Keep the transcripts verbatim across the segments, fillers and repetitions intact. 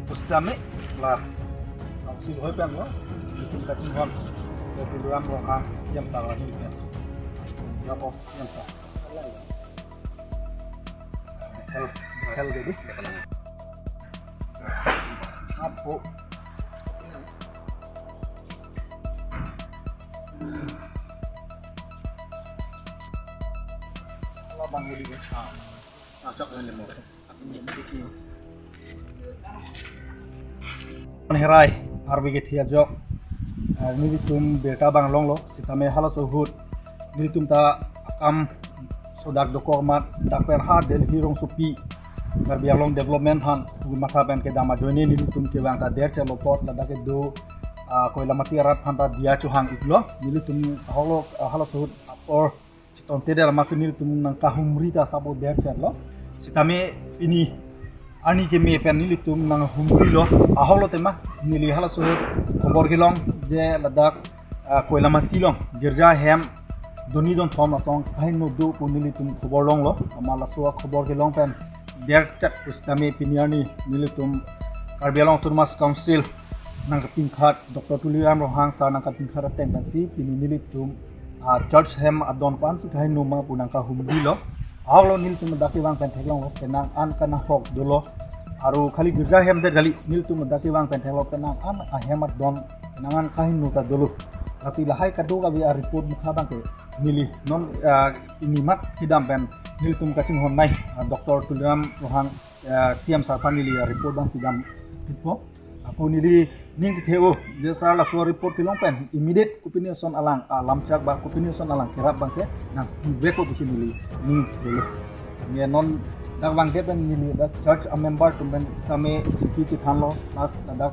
Pusitame la aksi hoi pen lo, bikin kachinghon, Tuliram Ronghang, C M sir ahin pen. Ya, oh, C M sir. Bekhel, bekhel jadi. Apo. Labang jadi. Ah, cocok dengan lemon. Herai, arbi ke thia jok. Ah, nelitum birta abang longlo, sitame halaso ahut nelitum ta akam sodak dokok amat, dak pen ha Delhi rongsopi Karbi Anglong development aphan matha pen kedam ajoine nelitum kevang ta derchetlo apot, ladak kedo, ah, Koilamati arat aphan ta diya chohang-iklo. Nelitum ahoklo, ah, halaso ahut apor chetongte det amatsi nelitum nangkahumri ta sabo derchetlo. Sitame pini arni keme pen nelitum nanghumrilo. Ahoklo tema, neli halaso ahut khobor kelong je ladak, ah, Koilamati along girja hem doni don thom asong kaheno do pu nelitum khobor longlo. Amat laso akhobor kelong pen derchet pusitame pini arni nelitum Karbi Anglong Autonomous Council nangkapinkhat, Doctor Tuliram Ronghang sir nangkapinkhat ateng pensi pini nelitum, ah, church hem adon aphansi kaheno ma pu nangkahumrilo. Ahoklo, nelitum dak kevang pen theklonglo, penang an kanahok dolo. Aru khali girja hem det kali, nelitum dak kevang pen theklonglo, penang an ahem adon, penang an kaheno ta dolo. Lasi lahai kadokave areport mukha abangke neli non, ah, pini amat kedam pen nelitum kachinghon nai, ah, Doctor Tuliram Ronghang, ah, C M sir aphan neli areport abang kedam-ikpo. Ako neli ning chethe-o, je sir laso areport kelong pen immediate kopine ason alang, ah, lamchak ba kopine ason alang kerap abangke nangpivekpo pusi neli ning chethe-lo. Ne non dak abangke pen neli dak church amember atum pen sitame chingki chethanlo, plus ladak,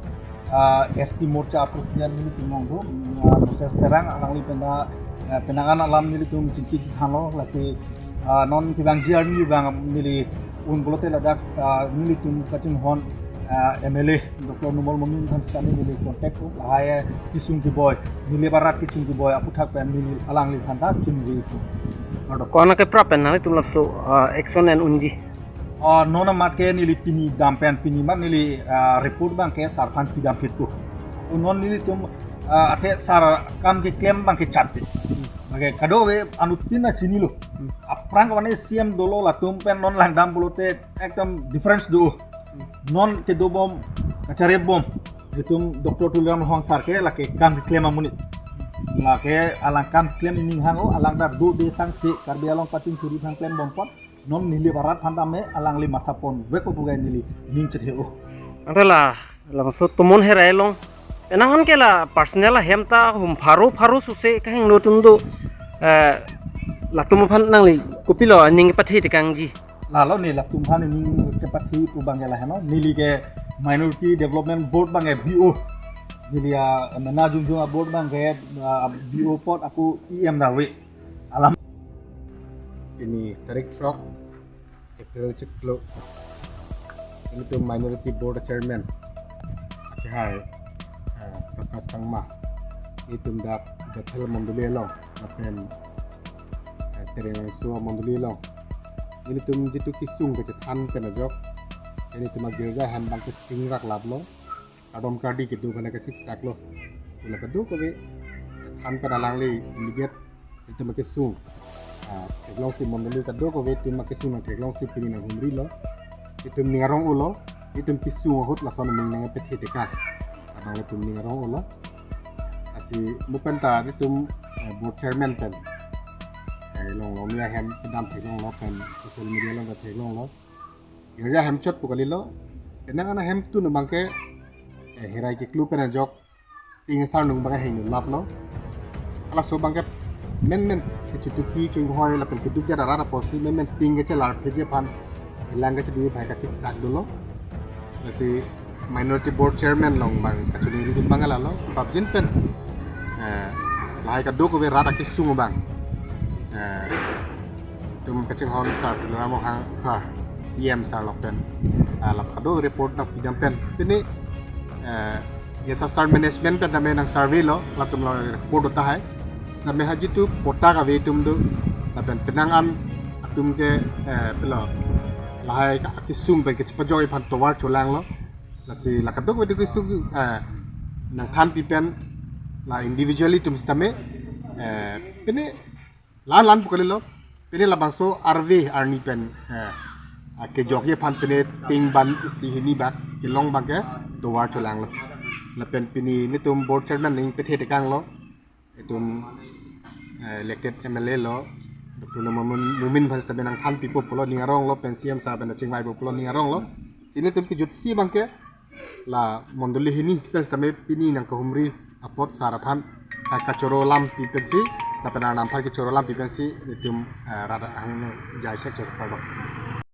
ah, S T Morcha a-president nelitum along do, ah, Moses Terang, alangli pen ta, ah, penang an alam nelitum chingki chethanlo, lasi, ah, non kevangji arni abang neli un pulote ladak, ah, nelitum kachinghon, ah, M L A Doctor Numal Momin aphan sitame neli contact-po, lahai kesung keboi, neli arat kesung keboi aphuthak pen neli alangli aphan ta chingri-ikpo. Kardom. Ko-an akeprap pen nanglitum lapuson, ah, action en unji? Ah, non amat ke neli pini dam pen, pini amat neli, ah, report abangke sir aphan pidam phitpo. Non nelitum, ah, athe sir akam keklem abangke chatpik. Abangke kadokave anuttin ta chinilo. Hmm. Aphrang kevang C M dolo, latum pen non langdam pulote ekdom difference do. Hmm. Non kedobom, kacharibom, itum Doctor Tuliram Ronghang sir ke lake kam keklem amonit. Lake alang kam keklem ining hang-o, alang ta dode sangse Karbi Anglong patin suri thang klembom apot, non neli arat aphan tame alangli matha ponvekpo pu ke neli ning chethe-o. Anke la, labangso Tomon Herai along, penang an ke la personal ahem ta hum pharo pharo suse kahingno atum do, eh, latum aphan nangli kopilo aning pathe tekangji? Lalo, ne latum aphan ning kepathe pu abangke lahenlo, neli ke Minority Development Board abangke B O. Neli a, mena jungjung a-board abangke, ah, B O apot ako E M ta ave. Alam. Pini tarik throk April chiklo, nelitum Minority Board Chairman akehai, eh, Prakash Sangma, nelitum dak Bethel mondoli along lapen, eh, Tereng Langso mondoli along nelitum jitu kesung kachethan pen ajok, nelitum agirja hem abangke chingrak laplo. Kardom kardi kedo aphan ke siksaklo. Ula kadokave than pen alangli immediate itum akesung, ah, theklongsi mondoli kadokave itum akesung nangtheklongsi pini nanghumrilo. Itum ning arong-olo, itum kesung ahut lason aning nangpethe teka. Abang itum ning arong-olo. Lasi mo pen ta itum, eh, board chairman pen, eh, longlo, mia hem kedam theklonglo pen social media along ta theklonglo. Girja hem chot pu kalilo. Penang an ahemtun abangke, eh, Herai keklu pen ajok ting asarnung abangke hingno laplo. Halaso abangke menmen kechutupi chunghoi lapen keduk arat apotsi menmen ting kachelar phitji aphan elang kachedui abangke siksak dolo. Lasi Minority Board Chairman along abang kachoningri atum abang lalo, prapjin pen, eh, lahai kadokave rat akesung abang, eh, itum kachinghon sir Tuliram Ronghang sir, C M sir along pen, ah, la kado report nangpidam pen pini, eh, Gesasar management pen tame nang survey lo, latum lo report do tahai. Sitame haji tu patta kave atum do, lapen penang an atum ke, eh, pilo, lahai akesung pen kechepajok aphan tovar cholanglo. Lasi la kadokave atum kesung, eh, nangthanpi pen la individually atum sitame, eh, pini lan lan pu kalilo. Pini labangso arve arni pen, eh, akejokji aphan pini ting ban isi hini bak kelong bak ke tovar cholanglo. Lapen pini nelitum board chairman ning pethe tekanglo. Itum, eh, elected M L A lo, Doctor Numal Momin aphan sitame nangthanpipo pulo ning arong lo, pen C M sir pen chingvaipo pulo ning arong lo. Si nelitum kejutsi abang ke la mondoli hini pen sitame pini nangkehumri apot sir aphan, eh, kachoro lampi pensi, lapen Arnam aphan kachoro lampi pensi nelitum, eh, rat ahang jai khe choro kardom.